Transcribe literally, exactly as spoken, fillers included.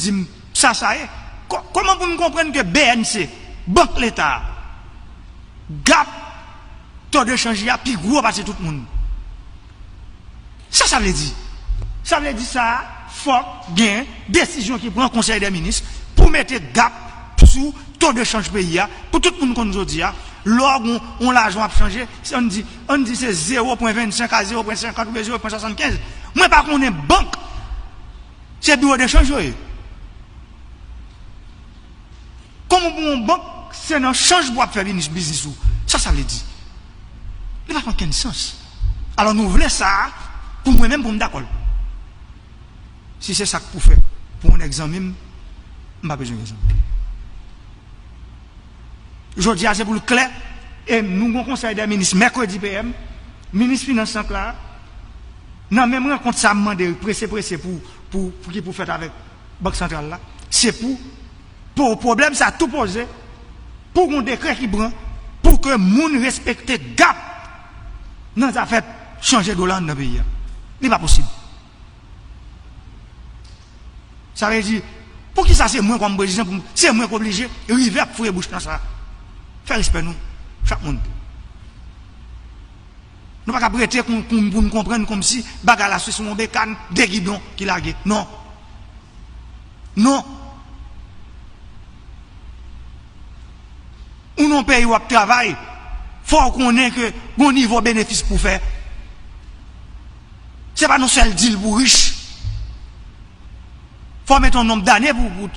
Di m sa sa ye. Kò- Kòman pou n konprann ke B N C, Bank Leta, Gap, to de chanj li a pi gwo pase tout moun? Sa sa vle di? Sa vle di sa, fòk gen desizyon ki pran Konsèy dè Minis pou mete Gap sou to de chanj peyi a, pou tout moun konn jodi a, lè w gen yon lajan w ap chanje, ann di, ann di se zewo pwen vennsenk a zewo pwen senkant oubyen zewo pwen swasannkenz. Mwen pa konnen bank, se biwo de chanj yo ye. Kòman pou yon bank, se nan chanj pou w ap fè biznis ou? Sa sa vle di? Li pa fè okenn sans. Alò nou vle sa a, pou mwen menm pou m dakò l. Si se sa k pou fè pou yon nèg zanmi m, m pa bezwen gen zanmi. Jodi a se pou l klè, e nou gon konsèy dè minis mèkredi P M, minis finans lan k la, nan menm rankont sa a m mande prese prese pou, pou, pou ki pou fèt avèk Bank Santral la, se pou, pou pwoblèm sa tou poze, pou gon dekrè ki pran, pou ke moun respekte Gap nan zafè chanje dola anndan peyi a. Li pa posib. Sa vle di, poukisa se mwen kòm prezidan, pou m- se mwen k oblije rive ap foure bouch nan sa? Fè respè nou, chak moun. Nou pa kab rete pou, pou, pou n konprann kòmsi bagay la se sou yon bekàn, de gidon ki lage. Non. Non. Ou nan yon peyi w ap travay, fò w konnen ke gon nivo benefis pou fè. Se pa nan sèl dil pou rich. Fò w mete yon nonb dane pou, pou